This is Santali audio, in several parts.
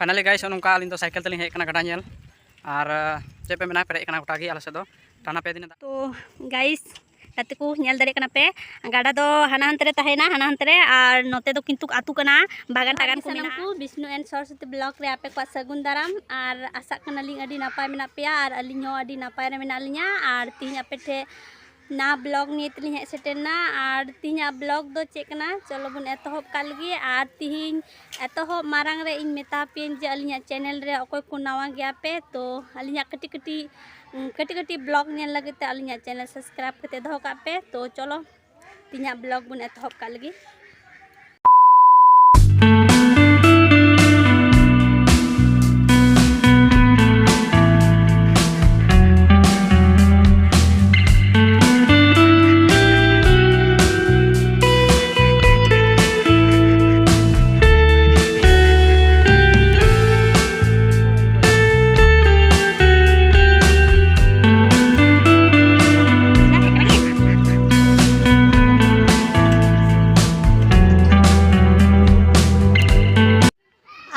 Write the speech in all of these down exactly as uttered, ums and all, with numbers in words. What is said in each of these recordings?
Finally guys, ᱱᱚᱝᱠᱟ ᱟᱹᱞᱤᱧ ᱫᱚ ᱥᱟᱭᱠᱮᱞ ᱛᱮᱞᱤᱧ ᱦᱮᱡ ᱟᱠᱟᱱᱟ ᱜᱟᱰᱟ ᱧᱮᱞ᱾ ᱟᱨ ᱪᱮᱫ ᱯᱮ ᱢᱮᱱᱟ, ᱯᱮᱨᱮᱡ ᱟᱠᱟᱱᱟ ᱜᱚᱴᱟ ᱜᱮ ᱟᱞᱮ ᱥᱮᱫ ᱫᱚ᱾ ᱴᱟᱱᱟ ᱯᱮ ᱫᱤᱱ ᱫᱟᱜ᱾ ᱛᱚ ᱜᱟᱭᱤᱥ, ᱜᱟᱛᱮ ᱠᱚ, ᱧᱮᱞ ᱫᱟᱲᱮᱭᱟᱜ ᱠᱟᱱᱟ ᱯᱮ, ᱜᱟᱰᱟ ᱫᱚ ᱦᱟᱱᱟ ᱦᱟᱱᱛᱮ ᱨᱮ ᱛᱟᱦᱮᱱᱟ, ᱦᱟᱱᱟ ᱦᱟᱱᱛᱮ ᱨᱮ, ᱟᱨ ᱱᱚᱛᱮ ᱫᱚ ᱠᱤᱱᱛᱩ ᱟᱹᱛᱩ ᱠᱟᱱᱟ, ᱵᱟᱜᱟᱱ ᱴᱟᱜᱟᱱ ᱠᱚ ᱢᱮᱱᱟᱜᱼᱟ᱾ ᱵᱤᱥᱱᱩ and ᱥᱚᱨᱚᱥᱚᱛᱤ vlog ᱨᱮ ᱟᱯᱮ ᱠᱚᱣᱟᱜ ᱥᱟᱹᱜᱩᱱ ᱫᱟᱨᱟᱢ, ᱟᱨ ᱟᱥᱟᱜ ᱠᱟᱱᱟᱞᱤᱧ ᱟᱹᱰᱤ ᱱᱟᱯᱟᱭ ᱢᱮᱱᱟᱜ ᱯᱮᱭᱟ ᱟᱨ ᱟᱹᱞᱤᱧ ᱦᱚᱸ ᱟᱹᱰᱤ ᱱᱟᱯᱟᱭ ᱨᱮ ᱢᱮᱱᱟᱜ ᱞᱤᱧᱟ᱾ ᱟᱨ ᱛᱤᱦᱤᱧ ᱟᱯᱮ ᱴᱷᱮᱱ ᱱᱟᱣᱟ vlog ᱱᱤᱭᱮ ᱛᱮᱞᱤᱧ ᱦᱮᱡ ᱥᱮᱴᱮᱨ ᱮᱱᱟ᱾ ᱟᱨ ᱛᱤᱦᱤᱧᱟᱜ vlog ᱫᱚ ᱪᱮᱫ ᱠᱟᱱᱟ, ᱪᱚᱞᱚ ᱵᱚᱱ ᱮᱛᱚᱦᱚᱵ ᱠᱟᱜ ᱞᱮᱜᱮ᱾ ᱟᱨ ᱛᱤᱦᱤᱧ ᱮᱛᱚᱦᱚᱵ ᱢᱟᱲᱟᱝ ᱨᱮ ᱤᱧ ᱢᱮᱛᱟ ᱯᱮᱭᱟᱹᱧ ᱡᱮ ᱟᱹᱞᱤᱧᱟᱜ channel ᱨᱮ ᱚᱠᱚᱭ ᱠᱚ ᱱᱟᱣᱟ ᱜᱮᱭᱟ ᱯᱮ, ᱛᱚ ᱟᱹᱞᱤᱧᱟᱜ ᱠᱟᱹᱴᱤᱡ ᱠᱟᱹᱴᱤᱡ, ᱩᱸ, ᱠᱟᱹᱴᱤᱡ ᱠᱟᱹᱴᱤᱡ vlog ᱧᱮᱞ ᱞᱟᱹᱜᱤᱫ ᱛᱮ ᱟᱹᱞᱤᱧᱟᱜ channel subscribe ᱠᱟᱛᱮ ᱫᱚᱦᱚ ᱠᱟᱜ ᱯᱮ᱾ ᱛᱚ ᱪᱚᱞᱚ ᱛᱤᱦᱤᱧᱟᱜ vlog ᱵᱚᱱ ᱮᱛᱚᱦᱚᱵ ᱠᱟᱜ ᱞᱮᱜᱮ᱾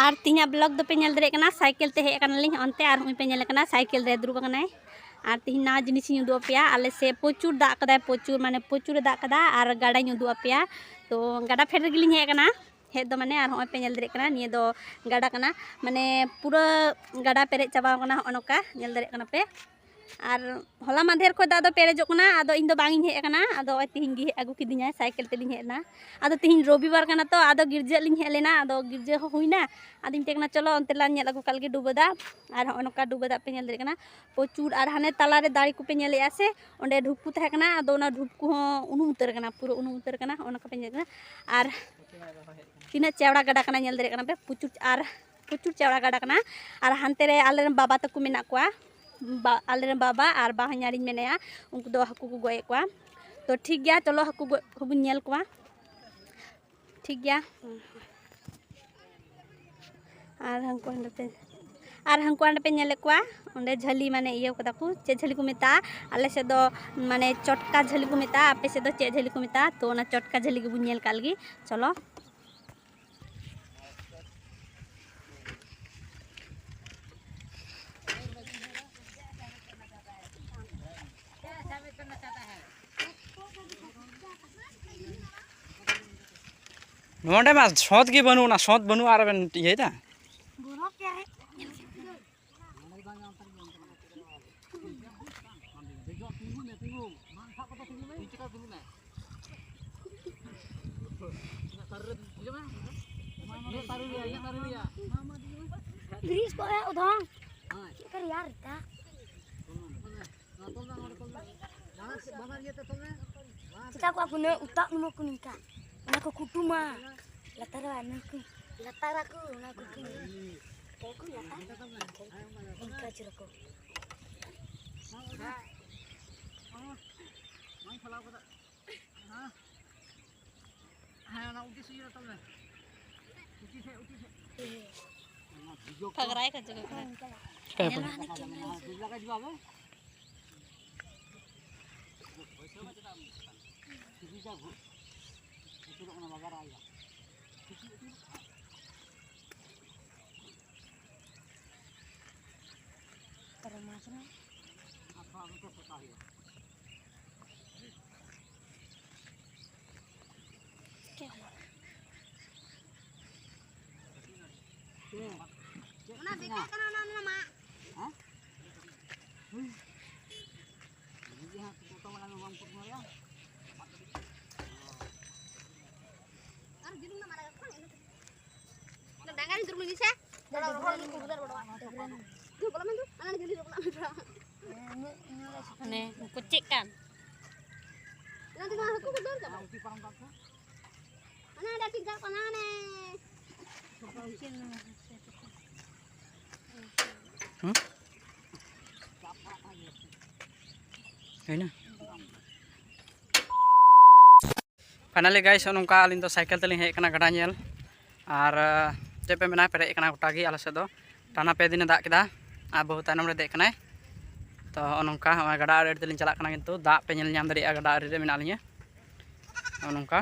ᱟᱨ ᱛᱤᱦᱤᱧᱟᱜ vlog ᱫᱚᱯᱮ ᱧᱮᱞ ᱫᱟᱲᱮᱭᱟᱜ ᱠᱟᱱᱟ, ᱥᱟᱭᱠᱮᱞ ᱛᱮ ᱦᱮᱡ ᱟᱠᱟᱱᱟᱞᱤᱧ ᱚᱱᱛᱮ, ᱟᱨ ᱦᱚᱸᱜᱼᱚᱭ ᱯᱮ ᱧᱮᱞ ᱠᱟᱱᱟ ᱥᱟᱭᱠᱮᱞ ᱨᱮ ᱫᱩᱲᱩᱵ ᱟᱠᱟᱱᱟᱭ᱾ ᱟᱨ ᱛᱤᱦᱤᱧ ᱱᱟᱣᱟ ᱡᱤᱱᱤᱥ ᱤᱧ ᱩᱫᱩᱜ ᱟᱯᱮᱭᱟ, ᱟᱞᱮ ᱥᱮᱫ ᱯᱨᱚᱪᱩᱨ ᱫᱟᱜ ᱠᱟᱫᱟᱭ, ᱯᱨᱚᱪᱩᱨ, ᱢᱟᱱᱮ ᱯᱨᱚᱪᱩᱨᱮ ᱫᱟᱜ ᱠᱟᱫᱟ᱾ ᱟᱨ ᱜᱟᱰᱟᱧ ᱩᱫᱩᱜ ᱟᱯᱮᱭᱟ, ᱛᱚ ᱜᱟᱰᱟ ᱯᱷᱮᱰ ᱨᱮᱜᱮᱞᱤᱧ ᱦᱮᱡ ᱟᱠᱟᱱᱟ᱾ ᱦᱮᱡ ᱫᱚ ᱢᱟᱱᱮ, ᱟᱨ ᱦᱚᱸᱜᱼᱚᱭ ᱯᱮ ᱧᱮᱞ ᱫᱟᱲᱮᱭᱟᱜ ᱠᱟᱱᱟ, ᱱᱤᱭᱟᱹ ᱫᱚ ᱜᱟᱰᱟ ᱠᱟᱱᱟ, ᱢᱟᱱᱮ ᱯᱩᱨᱟᱹ ᱜᱟᱰᱟ ᱯᱮᱨᱮᱡ ᱪᱟᱵᱟᱣ ᱠᱟᱱᱟ, ᱦᱚᱸᱜᱼᱚ ᱱᱚᱝᱠᱟ ᱧᱮᱞ ᱫᱟᱲᱮᱭᱟᱜ ᱠᱟᱱᱟ ᱯᱮ᱾ ᱟᱨ ᱦᱚᱞᱟ ᱢᱟᱫᱷᱮᱨ ᱠᱷᱚᱱ ᱫᱟᱜ ᱫᱚ ᱯᱮᱨᱮᱡᱚᱜ ᱠᱟᱱᱟ, ᱟᱫᱚ ᱤᱧ ᱫᱚ ᱵᱟᱝ ᱤᱧ ᱦᱮᱡ ᱟᱠᱟᱱᱟ, ᱟᱫᱚ ᱱᱚᱜᱼᱚᱭ ᱛᱤᱦᱤᱧ ᱜᱮ ᱦᱮᱡ ᱟᱹᱜᱩ ᱠᱤᱫᱤᱧᱟᱭ, ᱥᱟᱭᱠᱮᱞ ᱛᱮᱞᱤᱧ ᱦᱮᱡ ᱮᱱᱟ᱾ ᱟᱫᱚ ᱛᱤᱦᱤᱧ ᱨᱚᱵᱤᱵᱟᱨ ᱠᱟᱱᱟ ᱛᱚ, ᱟᱫᱚ ᱜᱤᱨᱡᱟᱹ ᱞᱤᱧ ᱦᱮᱡ ᱞᱮᱱᱟ, ᱟᱫᱚ ᱜᱤᱨᱡᱟᱹ ᱦᱚᱸ ᱦᱩᱭᱱᱟ, ᱟᱫᱚᱧ ᱢᱮᱛᱟᱭ ᱠᱟᱱᱟ, "ᱪᱚᱞᱚ ᱚᱱᱛᱮ ᱞᱟᱝ ᱧᱮᱞ ᱟᱹᱜᱩ ᱠᱟᱜ ᱞᱮᱜᱮ ᱰᱩᱵᱟᱹ ᱫᱟᱜ᱾" ᱟᱨ ᱦᱚᱸᱜᱼᱚ ᱱᱚᱝᱠᱟ ᱰᱩᱵᱟᱹ ᱫᱟᱜ ᱯᱮ ᱧᱮᱞ ᱫᱟᱲᱮᱭᱟᱜ ᱠᱟᱱᱟ, ᱯᱨᱚᱪᱩᱨ, ᱟᱨ ᱦᱟᱱᱮ ᱛᱟᱞᱟᱨᱮ ᱫᱟᱨᱮ ᱠᱚᱯᱮ ᱧᱮᱞᱮᱫᱼᱟ ᱥᱮ, ᱚᱸᱰᱮ ᱰᱷᱩᱯᱠᱩ ᱛᱟᱦᱮᱸ ᱠᱟᱱᱟ, ᱟᱫᱚ ᱚᱱᱟ ᱰᱷᱩᱯᱠᱩ ᱦᱚᱸ ᱩᱱᱩᱢ ᱩᱛᱟᱹᱨ ᱠᱟᱱᱟ, ᱯᱩᱨᱟᱹ ᱩᱱᱩᱢ ᱩᱛᱟᱹᱨ ᱠᱟᱱᱟ, ᱦᱚᱸᱜᱼᱚ ᱱᱚᱝᱠᱟ ᱯᱮ ᱧᱮᱞ ᱠᱟᱱᱟ᱾ ᱟᱨ ᱛᱤᱱᱟᱹᱜ ᱪᱮᱣᱲᱟ ᱜᱟᱰᱟ ᱠᱟᱱᱟ ᱧᱮᱞ ᱫᱟᱲᱮᱭᱟᱜ ᱠᱟᱱᱟ ᱯᱮ, ᱯᱨᱚᱪᱩᱨ, ᱟᱨ ᱯᱨᱚᱪᱩᱨ ᱪᱮᱣᱲᱟ ᱜᱟᱰᱟ ᱠᱟᱱᱟ᱾ ᱟᱨ ᱦᱟᱱᱛᱮ ᱨᱮ ᱟᱞᱮᱨᱮᱱ ᱵᱟᱵᱟ ᱛᱟᱠᱚ ᱢᱮᱱᱟᱜ ᱠᱚᱣᱟ, ᱵᱟ-, ᱟᱞᱮᱨᱮᱱ ᱵᱟᱵᱟ ᱟᱨ ᱵᱟᱦᱧᱟᱨᱤᱧ ᱢᱮᱱᱟᱭᱟ, ᱩᱱᱠᱩ ᱫᱚ ᱦᱟᱹᱠᱩ ᱠᱚ ᱜᱚᱡ ᱮᱫ ᱠᱚᱣᱟ᱾ ᱛᱚ ᱴᱷᱤᱠ ᱜᱮᱭᱟ, ᱪᱚᱞᱚ ᱦᱟᱹᱠᱩ ᱜᱚᱡ ᱠᱚᱵᱚᱱ ᱧᱮᱞ ᱠᱚᱣᱟ᱾ ᱴᱷᱤᱠ ᱜᱮᱭᱟ᱾ ᱟᱨ ᱦᱟᱹᱱᱠᱩ ᱦᱟᱸᱰᱮ ᱯᱮ, ᱟᱨ ᱦᱟᱹᱱᱠᱩ ᱦᱟᱸᱰᱮ ᱯᱮ ᱧᱮᱞᱮᱫ ᱠᱚᱣᱟ, ᱚᱸᱰᱮ ᱡᱷᱟᱹᱞᱤ, ᱢᱟᱱᱮ ᱤᱭᱟᱹ ᱠᱟᱫᱟ ᱠᱚ, ᱪᱮᱫ ᱡᱷᱟᱹᱞᱤ ᱠᱚ ᱢᱮᱛᱟᱜᱼᱟ? ᱟᱞᱮ ᱥᱮᱫ ᱫᱚ ᱢᱟᱱᱮ ᱪᱚᱴᱠᱟ ᱡᱷᱟᱹᱞᱤ ᱠᱚ ᱢᱮᱛᱟᱜᱼᱟ, ᱟᱯᱮ ᱥᱮᱫ ᱫᱚ ᱪᱮᱫ ᱡᱷᱟᱹᱞᱤ ᱠᱚ ᱢᱮᱛᱟᱜᱼᱟ? ᱛᱚ ᱚᱱᱟ ᱪᱚᱴᱠᱟ ᱡᱷᱟᱹᱞᱤ ᱜᱮᱵᱚᱱ ᱧᱮᱞ ᱠᱟᱜ ᱞᱮᱜᱮ, ᱪᱚᱞᱚ᱾ ᱱᱚᱰᱮ ᱢᱟ ᱥᱚᱛ ᱜᱮ ᱵᱟᱹᱱᱩᱜ, ᱚᱱᱟ ᱥᱚᱛ ᱵᱟᱹᱱᱩᱜ ᱟᱨ ᱵᱮᱱ ᱤᱭᱟᱹᱭᱮᱫᱟ᱾ ᱵᱨᱤᱡᱽ ᱠᱚ ᱮ ᱩᱫᱷᱚᱝ᱾ ᱪᱮᱫ ᱠᱟ ᱨᱮᱭᱟᱲ ᱨᱮᱛᱟ? ᱪᱮᱫᱟᱜ ᱠᱚ ᱟᱠᱚ ᱱᱩᱱᱟᱹᱜ ᱩᱛᱟᱜ ᱱᱩᱢᱟᱹ ᱠᱚ ᱱᱤᱝᱠᱟ? ᱚᱱᱟ ᱠᱚ ᱠᱩᱴᱩᱢᱟ᱾ ᱞᱟᱛᱟᱨᱟ ᱱᱩᱠᱩ᱾ ᱞᱟᱛᱟᱨᱟᱠᱚ ᱚᱱᱟ ᱠᱚ ᱠᱩᱴᱩᱢᱟ᱾ ᱠᱚ ᱞᱟᱛᱟᱨ᱾ ᱱᱤᱝᱠᱟ ᱪᱮᱫ ᱠᱚ? ᱦᱮᱸ, ᱚᱱᱟ ᱩᱪᱤ ᱥᱩᱭ ᱨᱮ ᱛᱚᱞ ᱢᱮ᱾ ᱩᱪᱤ ᱥᱮᱫ, ᱩᱪᱤ ᱥᱮᱫ᱾ ᱯᱷᱟᱜᱽᱨᱟᱭ ᱠᱷᱟᱱ ᱪᱤᱠᱟᱹ ᱠᱟᱱᱟ? ᱪᱤᱠᱟᱹᱭ ᱯᱮ? ᱦᱮᱸ, ᱡᱩᱫᱤ ᱞᱟᱜᱟ ᱡᱩᱞᱟ ᱵᱮ᱾ ᱥᱩᱵᱤᱫᱷᱟ ᱜᱷᱩ-, ᱟᱹᱪᱩᱨᱚᱜ ᱠᱟᱱᱟ ᱵᱟᱵᱟ ᱨᱟᱭ᱾ ᱯᱟᱨᱚᱢ ᱟᱠᱟᱱᱟ᱾ ᱟᱨ ᱛᱷᱚᱲᱟ ᱱᱚᱛᱮ ᱥᱚᱴᱟ ᱦᱩᱭᱩᱜᱼᱟ᱾ ᱚᱱᱟ ᱵᱮᱠᱟᱨ ᱠᱟᱱᱟ, ᱚᱱᱟ, ᱚᱱᱟ ᱢᱟ᱾ ᱦᱮᱸ? ᱱᱤᱡᱮ ᱦᱟᱸᱜ ᱯᱷᱳᱴᱳ ᱵᱟᱞᱟ ᱫᱚ ᱵᱟᱢ ᱯᱷᱳᱴᱳ ᱵᱟᱲᱟᱭᱟ? ᱟᱨ ᱡᱤᱞ ᱢᱟ ᱢᱟᱨᱟᱝ ᱠᱟᱱᱟ᱾ ᱰᱟᱝᱜᱟ ᱧᱩᱛᱩᱢ ᱞᱟᱹᱜᱤᱫ ᱥᱮ? ᱰᱟᱝᱜᱟ ᱧᱩᱛᱩᱢ ᱞᱟᱹᱜᱤᱫ ᱵᱚᱞᱚ ᱢᱮ᱾ ᱰᱟᱝᱜᱟ ᱧᱩᱛᱩᱢ ᱞᱟᱹᱜᱤᱫ ᱵᱚᱞᱚ ᱢᱮ᱾ ᱚᱱᱮ ᱩᱱᱠᱩ ᱪᱮᱫ ᱠᱟᱱ? ᱚᱱᱟ ᱛᱮᱢᱟ ᱦᱟᱹᱠᱩ ᱠᱚ ᱫᱟᱹᱲ ᱪᱟᱵᱟ᱾ ᱦᱟᱱᱮ ᱚᱸᱰᱮ ᱴᱷᱤᱠ ᱫᱟᱜ ᱠᱟᱱᱟ, ᱦᱟᱱᱮ᱾ ᱦᱩᱸ? ᱦᱩᱭᱱᱟ? Finally guys, ᱱᱚᱜᱼᱚ ᱱᱚᱝᱠᱟ ᱟᱹᱞᱤᱧ ᱫᱚ ᱥᱟᱭᱠᱮᱞ ᱛᱮᱞᱤᱧ ᱦᱮᱡ ᱟᱠᱟᱱᱟ ᱜᱟᱰᱟ ᱧᱮᱞ᱾ ᱟᱨ, ᱪᱮᱫ ᱯᱮ ᱢᱮᱱᱟ, ᱯᱮᱨᱮᱡ ᱟᱠᱟᱱᱟ ᱜᱚᱴᱟ ᱜᱮ ᱟᱞᱮ ᱥᱮᱫ ᱫᱚ᱾ ᱴᱟᱱᱟ ᱯᱮ ᱫᱤᱱᱮ ᱫᱟᱜ ᱠᱮᱫᱟ ᱟᱨ ᱵᱟᱹᱦᱩ ᱛᱟᱭᱱᱚᱢ ᱨᱮ ᱫᱮᱡ ᱠᱟᱱᱟᱭ᱾ ᱛᱚ ᱱᱚᱜᱼᱚ ᱱᱚᱝᱠᱟ ᱱᱚᱜᱼᱚᱭ ᱜᱟᱰᱟ ᱟᱲᱮ ᱟᱲᱮ ᱛᱮᱞᱤᱧ ᱪᱟᱞᱟᱜ ᱠᱟᱱᱟ, ᱠᱤᱱᱛᱩ ᱫᱟᱜ ᱯᱮ ᱧᱮᱞ ᱧᱟᱢ ᱫᱟᱲᱮᱭᱟᱜᱼᱟ, ᱜᱟᱰᱟ ᱟᱲᱮ ᱨᱮ ᱢᱮᱱᱟᱜ ᱞᱤᱧᱟᱹ᱾ ᱱᱚᱜᱼᱚ ᱱᱚᱝᱠᱟ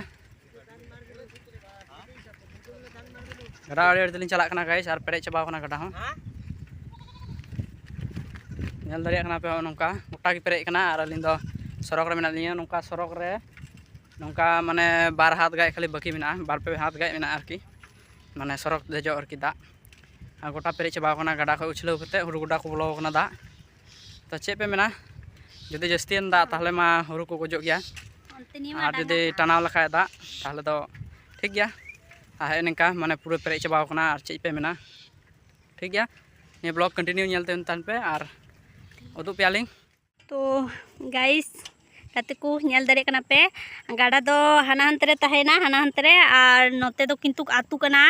ᱜᱟᱰᱟ ᱟᱲᱮ ᱟᱲᱮ ᱛᱮᱞᱤᱧ ᱪᱟᱞᱟᱜ ᱠᱟᱱᱟ guys, ᱟᱨ ᱯᱮᱨᱮᱡ ᱪᱟᱵᱟᱣ ᱠᱟᱱᱟ ᱜᱟᱰᱟ ᱦᱚᱸ᱾ ᱧᱮᱞ ᱫᱟᱲᱮᱭᱟᱜ ᱠᱟᱱᱟ ᱯᱮ, ᱱᱚᱜᱼᱚ ᱱᱚᱝᱠᱟ ᱜᱚᱴᱟ ᱜᱮ ᱯᱮᱨᱮᱡ ᱠᱟᱱᱟ᱾ ᱟᱨ ᱟᱹᱞᱤᱧ ᱫᱚ ᱥᱚᱲᱚᱠ ᱨᱮ ᱢᱮᱱᱟᱜ ᱞᱤᱧᱟᱹ, ᱱᱚᱝᱠᱟ ᱥᱚᱲᱚᱠ ᱨᱮ ᱱᱚᱝᱠᱟ ᱢᱟᱱᱮ ᱵᱟᱨ ᱦᱟᱛ ᱜᱟᱡ ᱠᱷᱟᱹᱞᱤ ᱵᱟᱹᱠᱤ ᱢᱮᱱᱟᱜᱼᱟ, ᱵᱟᱨ ᱯᱮ ᱦᱟᱛ ᱜᱟᱡ ᱢᱮᱱᱟᱜᱼᱟ ᱟᱨᱠᱤ, ᱢᱟᱱᱮ ᱥᱚᱨᱚᱠ ᱫᱮᱡᱚᱜ ᱟᱨᱠᱤ ᱫᱟᱜ᱾ ᱟᱨ ᱜᱚᱴᱟ ᱯᱮᱨᱮᱡ ᱪᱟᱵᱟᱣ ᱠᱟᱱᱟ, ᱜᱟᱰᱟ ᱠᱷᱚᱡ ᱩᱪᱷᱞᱟᱹᱣ ᱠᱟᱛᱮ ᱦᱩᱲᱩ ᱜᱚᱰᱟ ᱠᱚ ᱵᱚᱞᱚ ᱠᱟᱱᱟ ᱫᱟᱜ᱾ ᱛᱚ ᱪᱮᱫ ᱯᱮ ᱢᱮᱱᱟ, ᱡᱩᱫᱤ ᱡᱟᱹᱥᱛᱤᱭᱮᱱ ᱫᱟᱜ ᱛᱟᱦᱚᱞᱮ ᱢᱟ ᱦᱩᱲᱩ ᱠᱚ ᱜᱚᱡᱚᱜ ᱜᱮᱭᱟ, ᱚᱱᱛᱮ ᱱᱤᱭᱟᱹ ᱢᱟ ᱟᱨ ᱡᱩᱫᱤ ᱰᱟᱸᱜᱟ᱾ ᱴᱟᱱᱟᱣ ᱞᱮᱠᱷᱟᱡ ᱫᱟᱜ ᱛᱟᱦᱚᱞᱮ ᱫᱚ ᱴᱷᱤᱠ ᱜᱮᱭᱟ᱾ ᱟᱨ ᱦᱮᱸ ᱱᱤᱝᱠᱟ ᱢᱟᱱᱮ ᱯᱩᱨᱟᱹ ᱯᱮᱨᱮᱡ ᱪᱟᱵᱟᱣ ᱠᱟᱱᱟ᱾ ᱟᱨ ᱪᱮᱫ ᱯᱮ ᱢᱮᱱᱟ, ᱴᱷᱤᱠ ᱜᱮᱭᱟ, ᱱᱤᱭᱟᱹ ᱵᱞᱚᱜ ᱠᱚᱱᱴᱤᱱᱤᱭᱩ ᱧᱮᱞ ᱛᱟᱦᱮᱱ ᱯᱮ ᱟᱨ ᱩᱫᱩᱜ ᱯᱮᱭᱟᱞᱤᱧ᱾ ᱛᱚ ᱜᱟᱭᱤᱥ, ᱜᱟᱛᱮ ᱠᱚ, ᱧᱮᱞ ᱫᱟᱲᱮᱭᱟᱜ ᱠᱟᱱᱟ ᱯᱮ, ᱜᱟᱰᱟ ᱫᱚ ᱦᱟᱱᱟ ᱦᱟᱱᱛᱮ ᱨᱮ ᱛᱟᱦᱮᱱᱟ, ᱦᱟᱱᱟ ᱦᱟᱱᱛᱮ ᱨᱮ, ᱟᱨ ᱱᱚᱛᱮ ᱫᱚ ᱠᱤᱱᱛᱩ ᱟᱹᱛᱩ ᱠᱟᱱᱟ,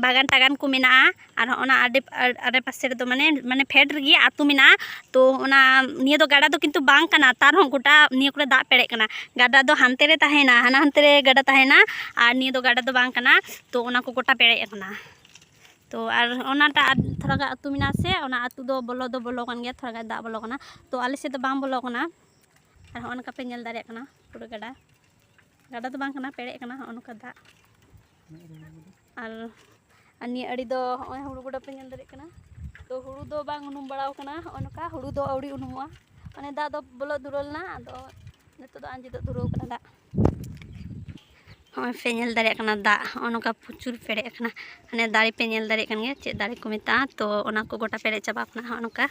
ᱵᱟᱜᱟᱱ ᱴᱟᱜᱟᱱ ᱠᱚ ᱢᱮᱱᱟᱜᱼᱟ᱾ ᱟᱨ ᱦᱚᱸ ᱚᱱᱟ ᱟᱰᱮ, ᱟᱰᱮ ᱯᱟᱥᱮ ᱨᱮᱫᱚ ᱢᱟᱱᱮ, ᱢᱟᱱᱮ ᱯᱷᱮᱰ ᱨᱮᱜᱮ ᱟᱹᱛᱩ ᱢᱮᱱᱟᱜᱼᱟ᱾ ᱛᱚ ᱚᱱᱟ, ᱱᱤᱭᱟᱹ ᱫᱚ ᱜᱟᱰᱟ ᱫᱚ ᱠᱤᱱᱛᱩ ᱵᱟᱝ ᱠᱟᱱᱟ, ᱛᱟᱨ ᱦᱚᱸ ᱜᱚᱴᱟ ᱱᱤᱭᱟᱹ ᱠᱚᱨᱮ ᱫᱟᱜ ᱯᱮᱨᱮᱡ ᱠᱟᱱᱟ᱾ ᱜᱟᱰᱟ ᱫᱚ ᱦᱟᱱᱛᱮ ᱨᱮ ᱛᱟᱦᱮᱱᱟ, ᱦᱟᱱᱟ ᱦᱟᱱᱛᱮ ᱨᱮ ᱜᱟᱰᱟ ᱛᱟᱦᱮᱱᱟ, ᱟᱨ ᱱᱤᱭᱟᱹ ᱫᱚ ᱜᱟᱰᱟ ᱫᱚ ᱵᱟᱝ ᱠᱟᱱᱟ᱾ ᱛᱚ ᱚᱱᱟ ᱠᱚ ᱜᱚᱴᱟ ᱯᱮᱨᱮᱡ ᱟᱠᱟᱱᱟ᱾ ᱛᱚ ᱟᱨ ᱚᱱᱟᱴᱟᱜ ᱟᱨ ᱛᱷᱚᱲᱟ ᱜᱟᱱ ᱟᱹᱛᱩ ᱢᱮᱱᱟᱜᱼᱟ ᱥᱮ, ᱚᱱᱟ ᱟᱹᱛᱩ ᱫᱚ ᱵᱚᱞᱚ ᱫᱚ ᱵᱚᱞᱚ ᱠᱟᱱ ᱜᱮᱭᱟ, ᱛᱷᱚᱲᱟ ᱜᱟᱱ ᱫᱟᱜ ᱵᱚᱞᱚ ᱠᱟᱱᱟ᱾ ᱛᱚ ᱟᱞᱮ ᱥᱮᱫ ᱫᱚ ᱵᱟᱝ ᱵᱚᱞᱚ ᱠᱟᱱᱟ᱾ ᱟᱨ ᱦᱚᱸᱜᱼᱚ ᱱᱚᱝᱠᱟ ᱯᱮ ᱧᱮᱞ ᱫᱟᱲᱮᱭᱟᱜ ᱠᱟᱱᱟ ᱯᱩᱨᱟᱹ ᱜᱟᱰᱟ, ᱜᱟᱰᱟ ᱫᱚ ᱵᱟᱝ ᱠᱟᱱᱟ, ᱯᱮᱨᱮᱡ ᱠᱟᱱᱟ ᱦᱚᱸᱜᱼᱚ ᱱᱚᱝᱠᱟ ᱫᱟᱜ᱾ ᱟᱨ, ᱟᱨ ᱱᱤᱭᱟᱹ ᱟᱲᱮ ᱫᱚ ᱦᱚᱸᱜᱼᱚᱭ ᱦᱩᱲᱩ ᱜᱚᱰᱟ ᱯᱮ ᱧᱮᱞ ᱫᱟᱲᱮᱭᱟᱜ ᱠᱟᱱᱟ᱾ ᱛᱚ ᱦᱩᱲᱩ ᱫᱚ ᱵᱟᱝ ᱩᱱᱩᱢ ᱵᱟᱲᱟᱣ ᱠᱟᱱᱟ, ᱦᱚᱸᱜᱼᱚ ᱱᱚᱝᱠᱟ ᱦᱩᱲᱩ ᱫᱚ ᱟᱹᱣᱲᱤ ᱩᱱᱩᱢᱚᱜᱼᱟ, ᱢᱟᱱᱮ ᱫᱟᱜ ᱫᱚ ᱵᱚᱞᱚ ᱫᱩᱨᱟᱹᱞ ᱱᱟ, ᱟᱫᱚ ᱱᱤᱛᱚᱜ ᱫᱚ ᱟᱸᱡᱮᱫᱚᱜ ᱫᱷᱩᱨᱟᱹᱣ ᱠᱟᱱᱟ ᱫᱟᱜ᱾ ᱦᱚᱸᱜᱼᱚᱭ ᱯᱮ ᱧᱮᱞ ᱫᱟᱲᱮᱭᱟᱜ ᱠᱟᱱᱟ ᱫᱟᱜ ᱦᱚᱸᱜᱼᱚ ᱱᱚᱝᱠᱟ ᱯᱨᱚᱪᱩᱨ ᱯᱮᱨᱮᱡ ᱟᱠᱟᱱᱟ᱾ ᱦᱟᱱᱮ ᱫᱟᱨᱮ ᱯᱮ ᱧᱮᱞ ᱫᱟᱲᱮᱭᱟᱜ ᱠᱟᱱ ᱜᱮᱭᱟ, ᱪᱮᱫ ᱫᱟᱨᱮ ᱠᱚ ᱢᱮᱛᱟᱜᱼᱟ, ᱛᱚ ᱚᱱᱟ ᱠᱚ ᱜᱚᱴᱟ ᱯᱮᱨᱮᱡ ᱪᱟᱵᱟ ᱠᱟᱱᱟ ᱦᱚᱸᱜᱼᱚ ᱱᱚᱝᱠᱟ᱾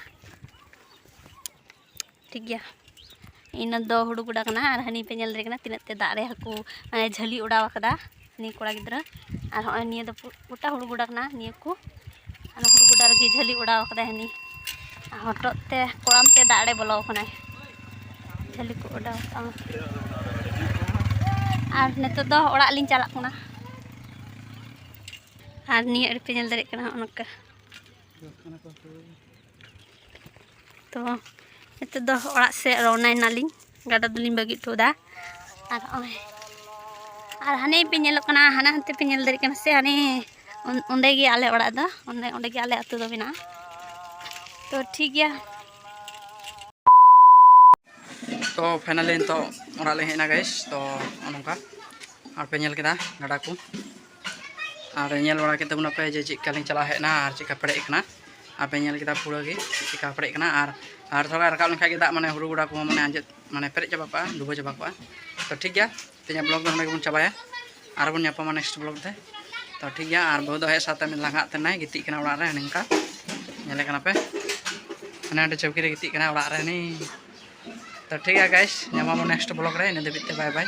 ᱴᱷᱤᱠ ᱜᱮᱭᱟ, ᱤᱱᱟᱹ ᱫᱚ ᱦᱩᱲᱩ ᱜᱚᱰᱟ ᱠᱟᱱᱟ᱾ ᱟᱨ ᱦᱟᱹᱱᱤ ᱯᱮ ᱧᱮᱞ ᱫᱟᱲᱮᱭᱟᱜ ᱠᱟᱱᱟ ᱛᱤᱱᱟᱹᱜ ᱛᱮ ᱫᱟᱜ ᱨᱮ ᱦᱟᱹᱠᱩ, ᱢᱟᱱᱮ ᱡᱷᱟᱹᱞᱤ ᱚᱰᱟᱣ ᱟᱠᱟᱫᱟ ᱦᱟᱹᱱᱤ ᱠᱚᱲᱟ ᱜᱤᱫᱽᱨᱟᱹ᱾ ᱟᱨ ᱦᱚᱸᱜᱼᱚᱭ ᱱᱤᱭᱟᱹ ᱫᱚ ᱯᱩ-, ᱜᱚᱴᱟ ᱦᱩᱲᱩ ᱜᱚᱰᱟ ᱠᱟᱱᱟ ᱱᱤᱭᱟᱹ ᱠᱚ᱾ ᱟᱨ ᱦᱩᱲᱩ ᱜᱚᱰᱟ ᱨᱮᱜᱮ ᱡᱷᱟᱹᱞᱤ ᱚᱰᱟᱣ ᱟᱠᱟᱫᱟᱭ ᱦᱟᱹᱱᱤ᱾ ᱟᱨ ᱦᱚᱴᱚᱜ ᱛᱮ ᱠᱚᱲᱟᱢ ᱛᱮ ᱫᱟᱜ ᱨᱮ ᱵᱚᱞᱚ ᱟᱠᱟᱱᱟᱭ, ᱡᱷᱟᱹᱞᱤ ᱠᱚ ᱚᱰᱟᱣ ᱟᱠᱟᱫᱼᱟ᱾ ᱟᱨ ᱱᱤᱛᱚᱜ ᱫᱚ ᱚᱲᱟᱜ ᱞᱤᱧ ᱪᱟᱞᱟᱜ ᱠᱟᱱᱟ᱾ ᱟᱨ ᱱᱤᱭᱟᱹ ᱟᱲᱮ ᱯᱮ ᱧᱮᱞ ᱫᱟᱲᱮᱭᱟᱜ ᱠᱟᱱᱟ ᱦᱚᱸᱜᱼᱚ ᱱᱚᱝᱠᱟ᱾ ᱛᱚ ᱱᱤᱛᱚᱜ ᱫᱚ ᱚᱲᱟᱜ ᱥᱮᱫ ᱨᱚᱣᱱᱟᱭ ᱱᱟᱞᱤᱧ, ᱜᱟᱰᱟ ᱫᱚᱞᱤᱧ ᱵᱟᱹᱜᱤ ᱦᱚᱴᱚ ᱠᱟᱫᱟ᱾ ᱟᱨ ᱱᱚᱜᱼᱚᱭ, ᱟᱨ ᱦᱟᱱᱮ ᱯᱮ ᱧᱮᱞᱚᱜ ᱠᱟᱱᱟ, ᱦᱟᱱᱟ ᱦᱟᱱᱛᱮ ᱯᱮ ᱧᱮᱞ ᱫᱟᱲᱮᱭᱟᱜ ᱠᱟᱱᱟ ᱥᱮ, ᱦᱟᱱᱮ ᱚᱱ-, ᱚᱸᱰᱮ ᱜᱮ ᱟᱞᱮ ᱚᱲᱟᱜ ᱫᱚ, ᱚᱸᱰᱮ, ᱚᱸᱰᱮ ᱜᱮ ᱟᱞᱮ ᱟᱹᱛᱩ ᱫᱚ ᱢᱮᱱᱟᱜᱼᱟ᱾ ᱛᱚ ᱴᱷᱤᱠ ᱜᱮᱭᱟ᱾ ᱛᱚ finally ᱱᱤᱛᱚᱜ ᱚᱲᱟᱜ ᱞᱮ ᱦᱮᱡ ᱮᱱᱟ guys᱾ ᱛᱚ ᱱᱚᱜᱼᱚ ᱱᱚᱝᱠᱟ ᱟᱨ ᱯᱮ ᱧᱮᱞ ᱠᱮᱫᱟ ᱜᱟᱰᱟ ᱠᱚ, ᱟᱨ ᱧᱮᱞ ᱵᱟᱲᱟ ᱠᱮᱫ ᱛᱟᱵᱚᱱᱟᱯᱮ ᱡᱮ ᱪᱮᱫ ᱞᱮᱠᱟ ᱞᱤᱧ ᱪᱟᱞᱟᱣ ᱦᱮᱡ ᱮᱱᱟ ᱟᱨ ᱪᱮᱫ ᱞᱮᱠᱟ ᱯᱮᱨᱮᱡ ᱟᱠᱟᱱᱟ᱾ ᱟᱨ ᱯᱮ ᱧᱮᱞ ᱠᱮᱫᱟ ᱯᱩᱨᱟᱹ ᱜᱮ ᱪᱮᱫ ᱞᱮᱠᱟ ᱯᱮᱨᱮᱡ ᱟᱠᱟᱱᱟ, ᱟᱨ, ᱟᱨ ᱛᱷᱚᱲᱟ ᱨᱟᱠᱟᱵ ᱞᱮᱱᱠᱷᱟᱱ ᱜᱮ ᱫᱟᱜ ᱢᱟᱱᱮ ᱦᱩᱲᱩ ᱜᱚᱰᱟ ᱠᱚᱦᱚᱸ ᱢᱟᱱᱮ ᱟᱸᱡᱮᱫ, ᱢᱟᱱᱮ ᱯᱮᱨᱮᱡ ᱪᱟᱵᱟ ᱠᱚᱜᱼᱟ, ᱰᱩᱵᱟᱹ ᱪᱟᱵᱟ ᱠᱚᱜᱼᱟ᱾ ᱛᱚ ᱴᱷᱤᱠ ᱜᱮᱭᱟ, ᱛᱮᱦᱮᱧᱟᱜ ᱵᱞᱚᱜ ᱫᱚ ᱱᱚᱰᱮ ᱜᱮᱵᱚᱱ ᱪᱟᱵᱟᱭᱟ᱾ ᱟᱨ ᱵᱚᱱ ᱧᱟᱯᱟᱢᱟ ᱱᱮᱠᱥᱴ ᱵᱞᱚᱜ ᱨᱮ᱾ ᱛᱚ ᱴᱷᱤᱠ ᱜᱮᱭᱟ, ᱟᱨ ᱵᱟᱹᱦᱩ ᱫᱚ ᱦᱮᱡ ᱥᱟᱶᱛᱮ ᱞᱟᱸᱜᱟᱜ ᱛᱮ ᱱᱟᱭ ᱜᱤᱛᱤᱡ ᱠᱟᱱᱟ ᱚᱲᱟᱜ ᱨᱮ, ᱱᱚᱝᱠᱟ ᱧᱮᱞᱮ ᱠᱟᱱᱟ ᱯᱮ, ᱦᱟᱱᱮ ᱦᱟᱸᱰᱮ ᱪᱟᱹᱣᱠᱤ ᱨᱮ ᱜᱤᱛᱤᱡ ᱠᱟᱱᱟ ᱚᱲᱟᱜ ᱨᱮ ᱦᱟᱹᱱᱤ᱾ ᱛᱚ ᱴᱷᱤᱠ ᱜᱮᱭᱟ ᱜᱟᱭᱥ, ᱧᱟᱯᱟᱢᱟ ᱱᱮᱠᱥᱴ ᱵᱞᱚᱜ ᱨᱮ, ᱤᱱᱟᱹ ᱫᱷᱟᱹᱵᱤᱡ ᱛᱮ ᱵᱟᱭ ᱵᱟᱭ᱾